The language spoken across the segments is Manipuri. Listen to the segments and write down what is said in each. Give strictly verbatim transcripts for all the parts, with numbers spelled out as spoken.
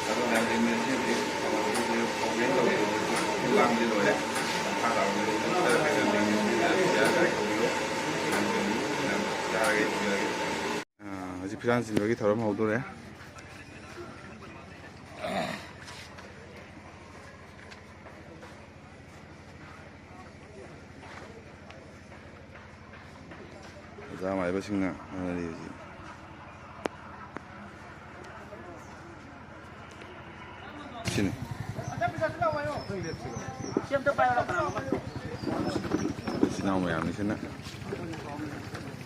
ꯑꯗꯨꯅ ꯍꯌꯦꯡ ꯉꯁꯤꯗꯤ ꯀꯩꯅꯣꯒꯤꯗꯤ ꯀꯣꯡꯒ꯭ꯔꯦꯟ ꯇꯧꯕꯤꯔꯣ, ꯂꯥꯡꯕꯗꯤ ꯂꯣꯏꯔꯦ꯫ ꯃꯈꯥ ꯇꯥꯕꯗꯤ ꯈꯔ ꯍꯦꯟꯅ ꯍꯌꯦꯡ ꯉꯁꯤꯗꯤ ꯁꯤꯌꯥ ꯒꯥꯏ ꯇꯧꯕꯤꯔꯣ꯫ ꯌꯥꯝ ꯌꯥꯝ ꯆꯥꯔꯒꯦ, ꯇꯧꯖꯔꯒꯦ꯫ ꯑꯥ, ꯍꯧꯖꯤꯛ ꯐꯤꯔꯥꯟ ꯆꯤꯟꯕꯒꯤ ꯊꯧꯔꯝ ꯍꯧꯗꯣꯔꯦ꯫ ꯑꯣꯖꯥ ꯃꯥꯏꯕꯁꯤꯡꯅ ꯍꯣꯠꯅꯔꯤ ꯍꯧꯖꯤꯛ꯫ ꯁꯤꯅꯤ꯫ ꯏꯆꯤꯟ ꯏꯅꯥꯎ ꯃꯌꯥꯝꯅꯤꯁꯤꯅ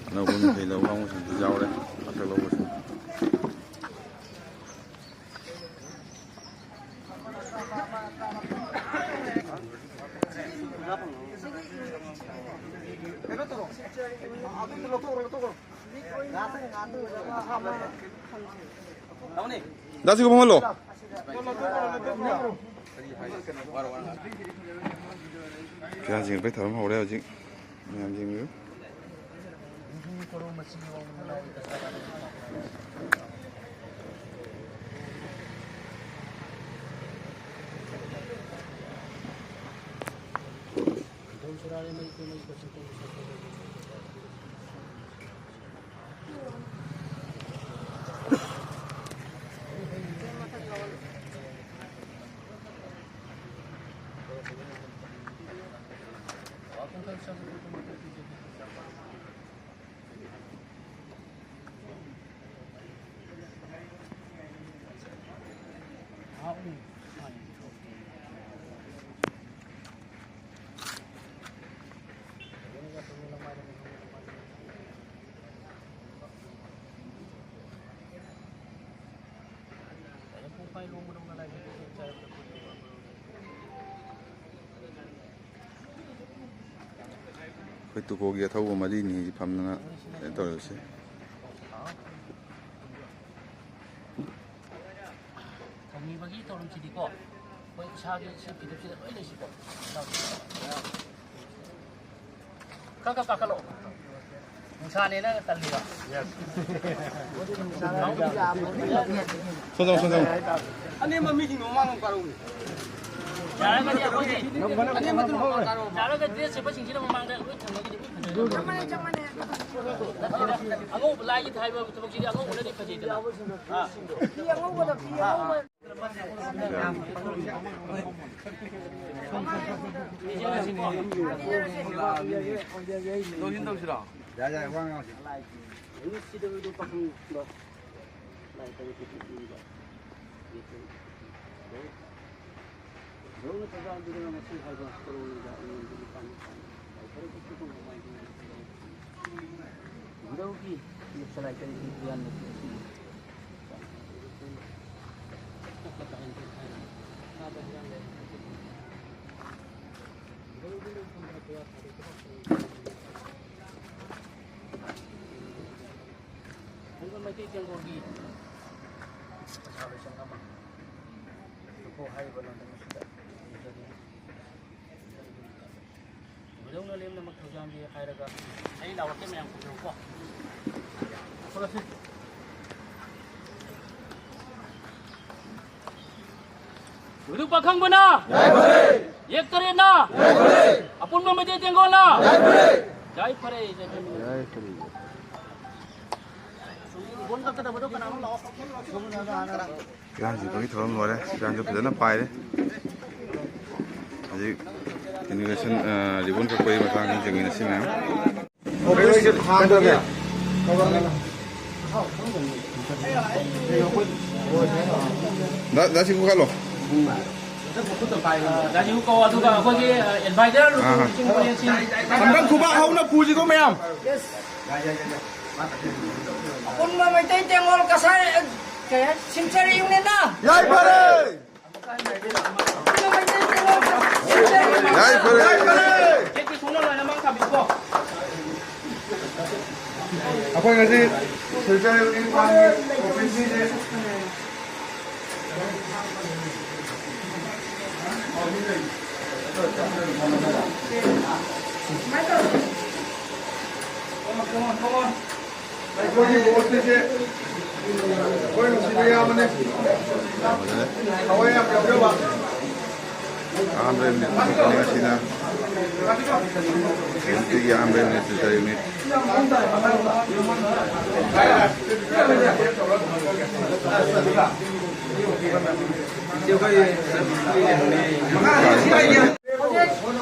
ꯑꯅꯧꯕ ꯃꯤꯈꯩ ꯂꯧ ꯂꯥꯡꯕꯁꯤꯡꯁꯨ ꯌꯥꯎꯔꯦ, ꯃꯁꯛ ꯂꯧꯕꯁꯤꯡ꯫ ꯗꯥ, ꯁꯤꯒ ꯐꯝꯍꯜꯂꯣ꯫ ꯐꯤꯔꯥꯟ ꯆꯤꯡꯈꯠꯄꯩ ꯊꯧꯔꯝ ꯍꯧꯔꯦ ꯍꯧꯖꯤꯛ꯫ ꯃꯌꯥꯝ ꯌꯦꯡꯕꯤꯌꯨ꯫ ꯑꯩꯈꯣꯏ ꯇꯨꯀꯣꯒꯤ ꯑꯊꯧꯕ ꯃꯔꯤꯅꯤ ꯐꯝꯗꯅ ꯀꯩꯅꯣ ꯇꯧꯔꯤꯁꯦ꯫ ꯊꯧꯅꯤꯕꯒꯤ ꯊꯧꯔꯝꯁꯤꯗꯤꯀꯣ, ꯑꯩꯈꯣꯏ ꯏꯁꯥꯒꯤ ꯁꯤ ꯐꯤꯔꯦꯞꯁꯤꯗ ꯂꯣꯏ ꯂꯩꯁꯤꯀꯣ꯫ ꯈꯔ ꯈꯔ ꯀꯥꯈꯠꯂꯛꯑꯣ꯫ ꯅꯨꯡꯁꯥꯅꯦꯅ ꯇꯜꯂꯤꯕ꯫ ꯁꯣꯝꯗ, ꯁꯣꯝꯗ꯫ ꯑꯅꯦꯝꯕ ꯃꯤꯁꯤꯡꯗꯣ ꯃꯃꯥꯡ ꯀꯥꯔꯛꯎꯅꯦ꯫ ꯌꯥꯔꯒꯗꯤ ꯑꯩꯈꯣꯏꯒꯤ ꯑꯅꯦꯝꯕꯗꯨꯅ ꯃꯃꯥꯡ ꯀꯥꯔꯛꯑꯣ꯫ ꯌꯥꯔꯒ ꯗ꯭ꯔꯦꯁ ꯁꯦꯠꯄꯁꯤꯡꯁꯤꯅ ꯃꯃꯥꯡꯗ ꯂꯣꯏ ꯊꯝꯅꯈꯤꯗꯦ, ꯂꯣꯏ ꯐꯖꯩ꯫ ꯅꯠꯇꯦꯗ, ꯑꯉꯧꯕ ꯂꯥꯏꯒꯤ ꯊꯥꯏꯕ ꯊꯕꯛꯁꯤꯗꯤ ꯑꯉꯧꯕꯅꯗꯤ ꯐꯖꯩꯗꯅ꯫ ꯐꯤ ꯑꯉꯧꯕꯗ, ꯐꯤ ꯑꯉꯧꯕ꯫ ꯂꯧꯁꯤꯟ ꯇꯧꯁꯤꯔꯣ? ꯌꯥꯏ, ꯌꯥꯏ, ꯋꯥ ꯉꯥꯡꯁꯤ꯫ ꯅꯨꯃꯤꯠꯁꯤꯗ ꯄꯥꯈꯪꯗꯣ ꯂꯥꯏ ꯇꯔꯦꯠꯀꯤ ꯄꯤꯕꯤꯕ꯫ ꯌꯦꯛꯇ ꯂꯧꯅ ꯊꯧꯖꯥꯜꯗꯨꯅ ꯉꯁꯤ ꯍꯥꯏꯕ ꯀꯣꯔꯧꯅꯗ ꯑꯩꯉꯣꯟꯗ ꯂꯨꯄꯥ ꯅꯤꯄꯥꯟ ꯂꯥꯏ ꯇꯔꯦꯠꯀꯤ ꯄꯤꯕ ꯃꯃꯥꯏꯗꯨꯅ ꯒꯨꯔꯧꯒꯤ ꯂꯥꯏ ꯇꯔꯦꯠꯀꯤ ꯄꯤꯌꯥꯟꯕ ꯑꯁꯤ ꯍꯥꯏꯔꯤꯕ ꯃꯩꯇꯩ ꯇꯦꯡꯒꯣꯜꯒꯤ ꯄꯩꯁꯥ ꯂꯣꯏꯁꯪ ꯑꯃ ꯂꯨꯀꯣ ꯍꯥꯏꯔꯤꯕ ꯂꯝꯗꯝ ꯑꯁꯤꯗ ꯂꯩꯖꯔꯤ꯫ ꯀꯩꯗꯧꯅ ꯂꯦꯝꯅꯃꯛ ꯊꯧꯖꯥꯟꯒꯦ ꯍꯥꯏꯔꯒ ꯑꯩ ꯂꯥꯎꯔꯛꯀꯦ, ꯃꯌꯥꯝ ꯈꯨꯝꯕꯤꯔꯣꯀꯣ꯫ ꯊꯣꯛꯂꯛꯁꯤ꯫ ꯎꯗꯨ ꯄꯥꯈꯪꯕꯅ ꯌꯥꯏꯐꯔꯦ꯫ ꯌꯦꯛ ꯇꯔꯦꯠꯅ ꯌꯥꯏꯐꯔꯦ꯫ ꯑꯄꯨꯟꯕ ꯃꯩꯇꯩ ꯇꯦꯡꯒꯣꯜꯅ ꯌꯥꯏꯐꯔꯦ꯫ ꯌꯥꯏꯐꯔꯦ, ꯌꯥꯏꯐꯔꯦ꯫ ꯌꯥꯏꯐꯔꯦ꯫ ꯕꯣꯜ ꯀꯛꯀꯗꯕꯗꯣ ꯀꯅꯥꯅꯣ? ꯂꯥꯛꯑꯣ꯫ ꯐꯤꯔꯥꯟ ꯁꯤꯕꯒꯤ ꯊꯧꯔꯝ ꯂꯣꯏꯔꯦ꯫ ꯐꯤꯔꯥꯟꯁꯨ ꯐꯖꯅ ꯄꯥꯏꯔꯦ꯫ ꯍꯧꯖꯤꯛ inauguration, ꯑ, ribbon ꯀꯛꯄꯒꯤ ꯃꯇꯥꯡꯁꯤ ꯌꯦꯡꯃꯤꯟꯅꯁꯤ ꯃꯌꯥꯝ꯫ ꯗꯥ, ꯗꯥ ꯁꯤꯕꯨ ꯈꯜꯂꯣ꯫ ꯗꯥ ꯁꯤꯕꯨ ꯀꯧ, ꯑꯗꯨꯒ ꯑꯩꯈꯣꯏꯒꯤ, ꯑ, advisor ꯑꯥ꯫ ꯂꯨꯆꯤꯡ ꯄꯨꯔꯦꯟꯁꯤꯡ꯫ ꯑꯝꯇꯪ ꯈꯨꯕꯥꯛ ꯍꯧꯅ ꯄꯨꯁꯤꯀꯣ ꯃꯌꯥꯝ꯫ ꯑꯄꯨꯟꯕ ꯃꯩꯇꯩ ꯇꯦꯡꯒꯣꯜ ꯀꯁꯥꯔ, ꯑ, ꯀꯩ ꯍꯥꯏ? ꯁꯤꯝꯆꯔꯤ ꯌꯨꯅꯤꯌꯟꯅ ꯌꯥꯏꯐꯔꯦ! ꯌꯥꯏꯐꯔꯦ! ꯑꯩꯈꯣꯏ ꯉꯁꯤ ꯁꯤꯜꯆꯔ ꯏꯝꯐꯥꯜꯒꯤ ꯑꯣꯐꯤꯁꯁꯤꯡꯁꯦ ꯑꯩꯈꯣꯏꯒꯤ ꯕꯣꯁꯅꯤꯁꯦ ꯑꯩꯈꯣꯏ ꯅꯨꯡꯁꯤꯕ ꯏꯌꯥꯝꯕꯅꯦ꯫ ꯊꯋꯥꯏ ꯌꯥꯝ ꯌꯥꯎꯖꯕ꯫ ꯑꯍꯥꯟꯕ ꯌꯨꯅꯤꯠ ꯄꯨꯊꯣꯛꯄꯅꯤ ꯉꯁꯤꯅ꯫ ꯁꯤꯒꯤ ꯑꯍꯥꯟꯕ ꯌꯨꯅꯤꯠ ꯇꯨ ꯌꯨꯅꯤꯠ꯫ ꯍꯧꯖꯤꯛ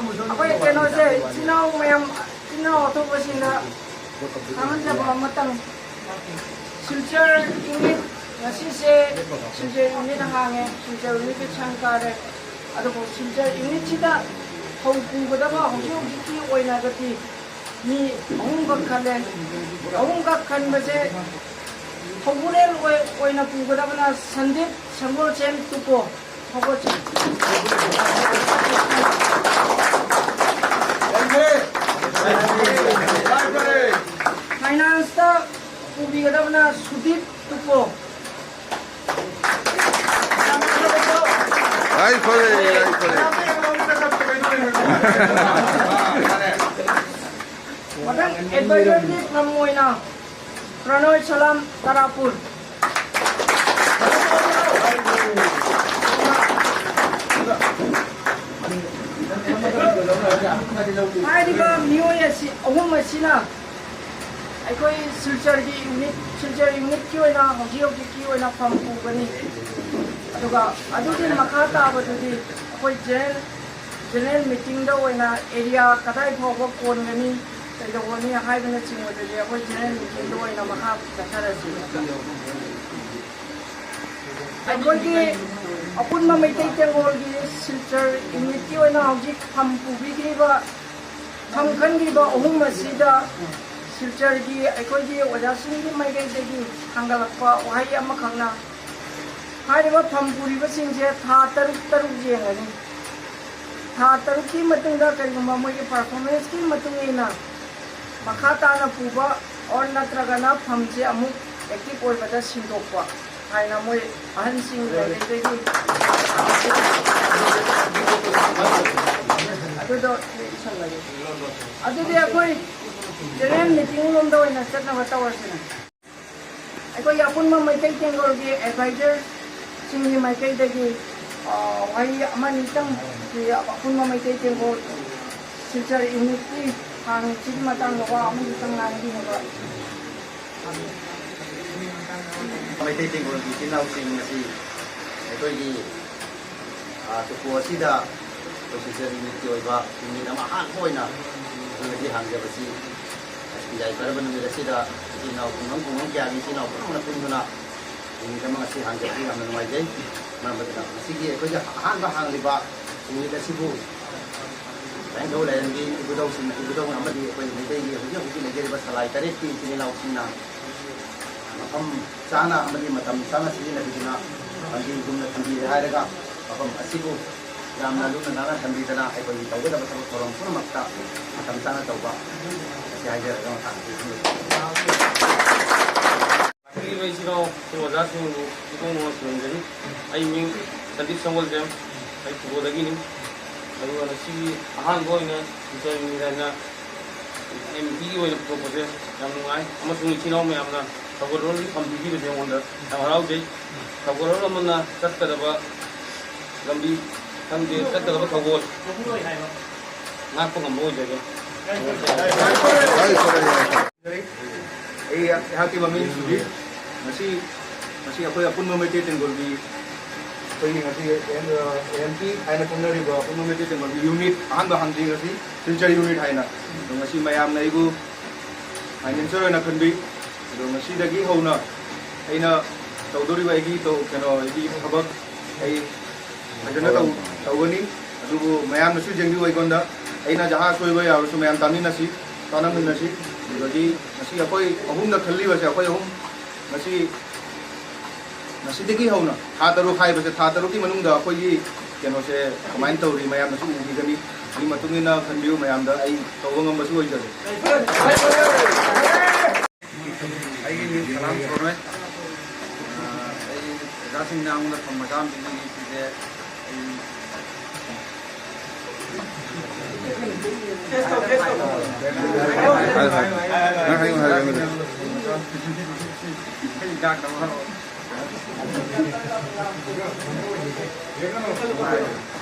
ꯑꯩꯈꯣꯏ ꯀꯩꯅꯣꯁꯦ, ꯏꯆꯤꯟ ꯏꯅꯥꯎ ꯃꯌꯥꯝ, ꯏꯆꯤꯟ ꯏꯅꯥꯎ ꯑꯇꯣꯞꯄꯁꯤꯡꯅ ꯈꯪꯍꯟꯖꯕ ꯑꯃꯇꯪ, ꯁꯤꯜꯆꯔ ꯌꯨꯅꯤꯠ, ꯉꯁꯤꯁꯦ ꯁꯤꯜꯆꯔ ꯌꯨꯅꯤꯠ ꯍꯥꯡꯉꯦ, ꯁꯤꯜꯆꯔ ꯌꯨꯅꯤꯠꯀꯤ ꯁꯪ ꯀꯥꯔꯦ꯫ ꯑꯗꯨꯕꯨ ꯁꯤꯜꯆꯔ ꯌꯨꯅꯤꯠꯁꯤꯗ ꯊꯧ ꯄꯨꯒꯗꯕ ꯍꯧꯖꯤꯛ ꯍꯧꯖꯤꯛꯀꯤ ꯑꯣꯏꯅꯒꯗꯤ ꯃꯤ ꯑꯍꯨꯝꯈꯛ ꯈꯜꯂꯦ꯫ ꯑꯍꯨꯝꯈꯛ ꯈꯟꯕꯁꯦ ꯊꯧꯕꯨꯔꯦꯜ ꯑꯣꯏ-, ꯑꯣꯏꯅ ꯄꯨꯒꯗꯕꯅ ꯁꯟꯗꯤꯞ ꯁꯪꯒꯣꯜꯁꯦꯝ ꯇꯨꯀꯣ꯫ ꯁꯪꯒꯣꯜꯁꯦꯝ꯫ ꯐꯥꯏꯅꯥꯟꯁꯇ ꯄꯨꯕꯤꯒꯗꯕꯅ ꯁꯨꯗꯤꯞ ꯇꯨꯀꯣ꯫ ꯌꯥꯏꯐꯔꯦ, ꯌꯥꯏꯐꯔꯦ꯫ ꯃꯊꯪ ꯑꯦꯗꯚꯥꯏꯖꯔꯒꯤ ꯐꯝ ꯑꯣꯏꯅ ꯄ꯭ꯔꯅꯣꯏ ꯁꯂꯥꯝ ꯇꯔꯥꯄꯨꯔ꯫ ꯍꯥꯏꯔꯤꯕ ꯃꯤꯑꯣꯏ ꯑꯁꯤ, ꯑꯍꯨꯝ ꯑꯁꯤꯅ ꯑꯩꯈꯣꯏ ꯁꯤꯜꯆꯔꯒꯤ ꯌꯨꯅꯤꯠ, ꯁꯤꯜꯆꯔ ꯌꯨꯅꯤꯠꯀꯤ ꯑꯣꯏꯅ ꯍꯧꯖꯤꯛ ꯍꯧꯖꯤꯛꯀꯤ ꯑꯣꯏꯅ ꯐꯝ ꯄꯨꯒꯅꯤ꯫ ꯑꯗꯨꯒ ꯑꯗꯨꯒꯤ ꯃꯈꯥ ꯇꯥꯕꯗꯨꯗꯤ ꯑꯩꯈꯣꯏ ꯖꯦꯅꯔꯦꯜ, ꯖꯦꯅꯔꯦꯜ ꯃꯤꯇꯤꯡꯗ ꯑꯣꯏꯅ ꯑꯦꯔꯤꯌꯥ ꯀꯗꯥꯏ ꯐꯥꯎꯕ ꯀꯣꯟꯒꯅꯤ, ꯀꯩꯗꯧꯒꯅꯤ ꯍꯥꯏꯕꯅꯆꯤꯡꯕꯗꯨꯗꯤ ꯑꯩꯈꯣꯏ ꯖꯦꯅꯔꯦꯜ ꯃꯤꯇꯤꯡꯗ ꯑꯣꯏꯅ ꯃꯈꯥ ꯆꯠꯊꯔꯁꯤ꯫ ꯑꯩꯈꯣꯏꯒꯤ ꯑꯄꯨꯟꯕ ꯃꯩꯇꯩ ꯇꯦꯡꯒꯣꯜꯒꯤ ꯁꯤꯜꯆꯔ ꯌꯨꯅꯤꯠꯀꯤ ꯑꯣꯏꯅ ꯍꯧꯖꯤꯛ ꯐꯝ ꯄꯨꯕꯤꯈ꯭ꯔꯤꯕ, ꯐꯝ ꯈꯟꯈ꯭ꯔꯤꯕ ꯑꯍꯨꯝ ꯑꯁꯤꯗ ꯁꯤꯜꯆꯔꯒꯤ ꯑꯩꯈꯣꯏꯒꯤ ꯑꯣꯖꯥꯁꯤꯡꯒꯤ ꯃꯥꯏꯀꯩꯗꯒꯤ ꯊꯥꯡꯒꯠꯂꯛꯄ ꯋꯥꯍꯩ ꯑꯃꯈꯛꯅ, ꯍꯥꯏꯔꯤꯕ ꯐꯝ ꯄꯨꯔꯤꯕꯁꯤꯡꯁꯦ ꯊꯥ ꯇꯔꯨꯛ ꯇꯔꯨꯛ ꯌꯦꯡꯒꯅꯤ꯫ ꯊꯥ ꯇꯔꯨꯛꯀꯤ ꯃꯇꯨꯡꯗ ꯀꯔꯤꯒꯨꯝꯕ ꯃꯣꯏꯒꯤ ꯄꯔꯐꯣꯔꯃꯦꯟꯁꯀꯤ ꯃꯇꯨꯡ ꯏꯟꯅ ꯃꯈꯥ ꯇꯥꯅ ꯄꯨꯕ ꯑꯣꯔ ꯅꯠꯇ꯭ꯔꯒꯅ ꯐꯝꯁꯦ ꯑꯃꯨꯛ ꯑꯦꯛꯇꯤꯚ ꯑꯣꯏꯕꯗ ꯁꯤꯟꯗꯣꯛꯄ ꯍꯥꯏꯅ ꯃꯣꯏ ꯑꯍꯟꯁꯤꯡ ꯂꯩꯔꯤꯉꯩꯗꯒꯤ ꯑꯗꯨꯗꯣ ꯏꯁꯜꯂꯒꯦ꯫ ꯑꯗꯨꯗꯤ ꯑꯩꯈꯣꯏ ꯖꯦꯅꯔꯦꯜ ꯃꯤꯇꯤꯡ ꯂꯣꯝꯗ ꯑꯣꯏꯅ ꯆꯠꯅꯕ ꯇꯧꯔꯁꯤꯅꯦ꯫ ꯑꯩꯈꯣꯏꯒꯤ ꯑꯄꯨꯟꯕ ꯃꯩꯇꯩ ꯇꯦꯡꯒꯣꯜꯒꯤ ꯑꯦꯗꯚꯥꯏꯖꯔꯁꯤꯡꯒꯤ ꯃꯥꯏꯀꯩꯗꯒꯤ, ꯑ, ꯋꯥꯍꯩ ꯑꯃ ꯑꯅꯤꯇꯪ ꯑꯩꯈꯣꯏꯒꯤ ꯑꯄꯨꯟꯕ ꯃꯩꯇꯩ ꯇꯦꯡꯒꯣꯜ ꯁꯤꯜꯆꯔ ꯌꯨꯅꯤꯠꯀꯤ ꯍꯥꯡꯉꯤꯁꯤꯒꯤ ꯃꯇꯥꯡꯗ ꯋꯥ ꯑꯃꯅꯤꯇꯪ ꯉꯥꯡꯕꯤꯅꯕ꯫ ꯃꯩꯇꯩ ꯇꯦꯡꯒꯣꯜꯒꯤ ꯏꯆꯤꯜ ꯏꯅꯥꯎꯁꯤꯡ ꯑꯁꯤ ꯑꯩꯈꯣꯏꯒꯤ, ꯑ, ꯇꯨꯄꯨ ꯑꯁꯤꯗ ꯑꯩꯈꯣꯏ ꯁꯤꯜꯆꯔ ꯌꯨꯅꯤꯠꯀꯤ ꯑꯣꯏꯕ ꯌꯨꯅꯤꯠ ꯑꯃ ꯑꯍꯥꯟꯕ ꯑꯣꯏꯅ ꯑꯩꯈꯣꯏ ꯉꯁꯤ ꯍꯥꯡꯖꯕꯁꯤ ꯑꯁꯤ ꯌꯥꯏꯐꯔꯕ ꯅꯨꯃꯤꯠ ꯑꯁꯤꯗ ꯏꯆꯤꯜ ꯏꯅꯥꯎ ꯈꯨꯡꯒꯪ ꯈꯨꯡꯒꯪ ꯀꯌꯥꯒꯤ ꯏꯆꯤꯜ ꯏꯅꯥꯎ ꯄꯨꯝꯅꯃꯛꯅ ꯄꯨꯟꯗꯨꯅ ꯅꯨꯃꯤꯠ ꯑꯃ ꯉꯁꯤ ꯍꯥꯡꯖꯕꯁꯤ ꯌꯥꯝꯅ ꯅꯨꯡꯉꯥꯏꯖꯩ꯫ ꯃꯔꯝ ꯑꯗꯨꯅ ꯉꯁꯤꯒꯤ ꯑꯩꯈꯣꯏꯒꯤ ꯑꯍꯥꯟꯕ ꯍꯥꯡꯂꯤꯕ ꯅꯨꯃꯤꯠ ꯑꯁꯤꯕꯨ ꯂꯥꯏꯅꯤꯡꯊꯧ ꯂꯥꯏꯔꯦꯝꯕꯤ ꯏꯕꯨꯙꯧꯁꯤꯡ, ꯏꯕꯨꯙꯧ ꯑꯃꯗꯤ ꯑꯩꯈꯣꯏ ꯃꯩꯇꯩꯒꯤ ꯍꯧꯖꯤꯛ ꯍꯧꯖꯤꯛ ꯂꯩꯖꯔꯤꯕ ꯁꯂꯥꯏ ꯇꯔꯦꯠꯀꯤ ꯏꯆꯤꯜ ꯏꯅꯥꯎꯁꯤꯡꯅ ꯃꯐꯝ ꯆꯥꯅ ꯑꯃꯗꯤ ꯃꯇꯝ ꯆꯥꯅ ꯁꯤꯖꯤꯟꯅꯕꯤꯗꯨꯅ ꯄꯥꯝꯕꯤꯒꯨꯝꯅ ꯊꯝꯕꯤꯔꯦ ꯍꯥꯏꯔꯒ ꯃꯐꯝ ꯑꯁꯤꯕꯨ ꯌꯥꯝꯅ ꯂꯨꯅ ꯅꯥꯟꯅ ꯊꯝꯕꯤꯗꯅ ꯑꯩꯈꯣꯏꯒꯤ ꯇꯧꯒꯗꯕ ꯊꯕꯛ ꯊꯧꯔꯝ ꯄꯨꯝꯅꯃꯛꯇ ꯃꯇꯝ ꯆꯥꯅ ꯇꯧꯕ ꯑꯁꯤ ꯍꯥꯏꯖꯔꯒ ꯃꯈꯥ ꯂꯥꯛꯄꯤꯔꯤꯕ ꯏꯆꯤꯜ ꯏꯅꯥꯎꯁꯤꯡ ꯑꯣꯖꯥꯁꯤꯡꯕꯨ ꯏꯕꯨꯡꯉꯣ ꯈꯨꯔꯨꯝꯖꯔꯤ꯫ ꯑꯩ ꯃꯤꯡ ꯁꯟꯗꯤꯞ ꯁꯪꯒꯣꯜꯖꯦꯝ, ꯑꯩ ꯈꯨꯕꯣꯗꯒꯤꯅꯤ꯫ ꯑꯗꯨꯒ ꯉꯁꯤꯒꯤ ꯑꯍꯥꯟꯕ ꯑꯣꯏꯅ ꯇꯤꯆꯔ ꯃꯤꯠ ꯍꯥꯏꯅ ꯑꯦꯝ ꯄꯤꯒꯤ ꯑꯣꯏꯅ ꯄꯨꯊꯣꯛꯄꯁꯦ ꯌꯥꯝ ꯅꯨꯡꯉꯥꯏ, ꯑꯃꯁꯨꯡ ꯏꯆꯤꯜ ꯏꯅꯥꯎ ꯃꯌꯥꯝꯅ ꯊꯧꯒꯜꯂꯣꯟꯒꯤ ꯐꯝ ꯄꯤꯕꯤꯕꯁꯦ ꯑꯩꯉꯣꯟꯗ ꯌꯥꯝ ꯍꯔꯥꯎꯖꯩ꯫ ꯊꯧꯒꯜꯂꯣꯟ ꯑꯃꯅ ꯆꯠꯀꯗꯕ ꯂꯝꯕꯤ ꯈꯪꯗꯦ, ꯆꯠꯀꯗꯕ ꯊꯧꯒꯜ ꯉꯥꯛꯄ ꯉꯝꯕ ꯑꯣꯏꯖꯒꯦ꯫ ꯑꯩ, ꯑꯩꯍꯥꯛꯀꯤ ꯃꯃꯤꯡ ꯁꯨꯖꯤꯠ꯫ ꯉꯁꯤ, ꯉꯁꯤ ꯑꯩꯈꯣꯏ ꯑꯄꯨꯟꯕ ꯃꯩꯇꯩ ꯇꯦꯡꯒꯣꯜꯒꯤ ꯑꯩꯈꯣꯏꯒꯤ ꯉꯁꯤ ꯑꯦꯝ ꯄꯤ ꯍꯥꯏꯅ ꯈꯪꯅꯔꯤꯕ ꯑꯄꯨꯟꯕ ꯃꯩꯇꯩ ꯇꯦꯡꯒꯣꯜꯒꯤ ꯌꯨꯅꯤꯠ ꯑꯍꯥꯟꯕ ꯍꯥꯡꯖꯩ ꯉꯁꯤ, ꯁꯤꯜꯆꯔ ꯌꯨꯅꯤꯠ ꯍꯥꯏꯅ꯫ ꯑꯗꯣ ꯉꯁꯤ ꯃꯌꯥꯝꯅ ꯑꯩꯕꯨ ꯐꯥꯏꯅꯦꯟꯁꯔ ꯑꯣꯏꯅ ꯈꯟꯕꯤ꯫ ꯑꯗꯣ ꯉꯁꯤꯗꯒꯤ ꯍꯧꯅ ꯑꯩꯅ ꯇꯧꯗꯣꯔꯤꯕ ꯑꯩꯒꯤ ꯇꯧ-, ꯀꯩꯅꯣ, ꯑꯩꯒꯤ ꯊꯕꯛ ꯑꯩ ꯐꯖꯅ ꯇꯧ-, ꯇꯧꯒꯅꯤ꯫ ꯑꯗꯨꯕꯨ ꯃꯌꯥꯝꯅꯁꯨ ꯌꯦꯡꯕꯤꯌꯨ ꯑꯩꯉꯣꯟꯗ꯫ ꯑꯩꯅ ꯖꯍꯥ ꯁꯣꯏꯕ ꯌꯥꯎꯔꯁꯨ ꯃꯌꯥꯝ ꯇꯥꯃꯤꯟꯅꯁꯤ, ꯇꯥꯟꯅꯃꯤꯟꯅꯁꯤ꯫ ꯑꯗꯨꯗꯒꯤ ꯉꯁꯤ ꯑꯩꯈꯣꯏ ꯑꯍꯨꯝꯅ ꯈꯜꯂꯤꯕꯁꯦ, ꯑꯩꯈꯣꯏ ꯑꯍꯨꯝ ꯉꯁꯤ, ꯉꯁꯤꯗꯒꯤ ꯍꯧꯅ ꯊꯥ ꯇꯔꯨꯛ ꯍꯥꯏꯕꯁꯦ, ꯊꯥ ꯇꯔꯨꯛꯀꯤ ꯃꯅꯨꯡꯗ ꯑꯩꯈꯣꯏꯒꯤ ꯀꯩꯅꯣꯁꯦ ꯀꯃꯥꯏꯅ ꯇꯧꯔꯤ ꯃꯌꯥꯝꯅꯁꯨ ꯎꯕꯤꯒꯅꯤ꯫ ꯑꯗꯨꯒꯤ ꯃꯇꯨꯡ ꯏꯟꯅ ꯈꯟꯕꯤꯌꯨ, ꯃꯌꯥꯝꯗ ꯑꯩ ꯇꯧꯕ ꯉꯝꯕꯁꯨ ꯑꯣꯏꯖꯒꯦ꯫ ꯑꯩꯒꯤ ꯃꯤꯡ ꯁꯂꯥꯝ ꯁꯣꯅꯣꯏ꯫ ꯑꯩ ꯑꯣꯖꯥꯁꯤꯡꯅ ꯑꯩꯉꯣꯟꯗ ꯐꯝ ꯃꯆꯥ ꯑꯃ ꯄꯤꯕꯤꯔꯤ꯫ ꯁꯤꯁꯦ ꯑꯩ ꯍꯥꯏꯌꯨ, ꯍꯥꯏꯌꯨ꯫ ꯅꯪ ꯍꯥꯏꯌꯨ, ꯍꯥꯏꯌꯨ, ꯍꯥꯏꯌꯨ꯫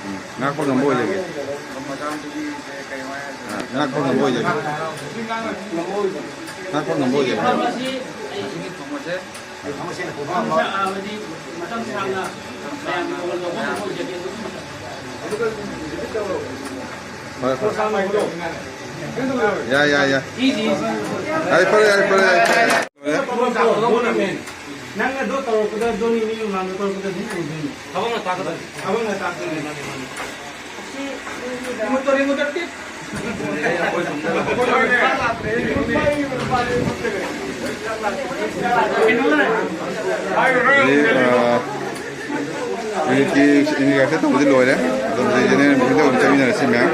ꯎꯝ, ꯉꯥꯛꯄ ꯉꯝꯕ ꯑꯣꯏꯖꯒꯦ꯫ ꯑ, ꯉꯥꯛꯄ ꯉꯝꯕ ꯑꯣꯏꯖꯒꯦ꯫ ꯉꯥꯛꯄ ꯉꯝꯕ ꯑꯣꯏꯖꯒꯦ꯫ ꯐꯔꯦ, ꯐꯔꯦ꯫ ꯌꯥꯏ, ꯌꯥꯏ, ꯌꯥꯏ꯫ ꯌꯥꯔꯦ, ꯐꯔꯦ, ꯌꯥꯔꯦ, ꯐꯔꯦ, ꯌꯥꯔꯦ, ꯐꯔꯦ꯫ ꯅꯪꯅ ꯑꯗꯨ ꯇꯧꯔꯛꯄꯗ, ꯑꯗꯨꯅꯤ ꯃꯤ ꯃꯃꯥꯡꯗ ꯇꯧꯔꯛꯄꯗ ꯑꯗꯨꯝ ꯇꯧꯗꯣꯏꯅꯤ꯫ ꯊꯕꯛꯅ ꯇꯥꯛꯀꯗꯕꯅꯤ꯫ ꯊꯕꯛꯅ ꯇꯥꯛꯇꯣꯏꯅꯤ꯫ ꯏꯃꯣꯇꯣꯔ, ꯏꯃꯣꯇꯣꯔ ꯇꯤꯞ꯫ ꯀꯩꯅꯣ ꯂꯩꯔꯦ꯫ ꯑꯗꯨꯗꯤ, ꯑ, ꯌꯨꯅꯤꯠꯀꯤ, ꯌꯨꯅꯤꯠ ꯀꯥꯏꯐꯦꯠ ꯇꯧꯕꯗꯤ ꯂꯣꯏꯔꯦ꯫ ꯑꯗꯣ ꯍꯧꯖꯤꯛ ꯖꯦꯅꯦꯔꯦꯜ ꯃꯤꯇꯤꯡꯗ ꯑꯣꯏꯅ ꯆꯠꯃꯤꯟꯅꯔꯁꯤ ꯃꯌꯥꯝ꯫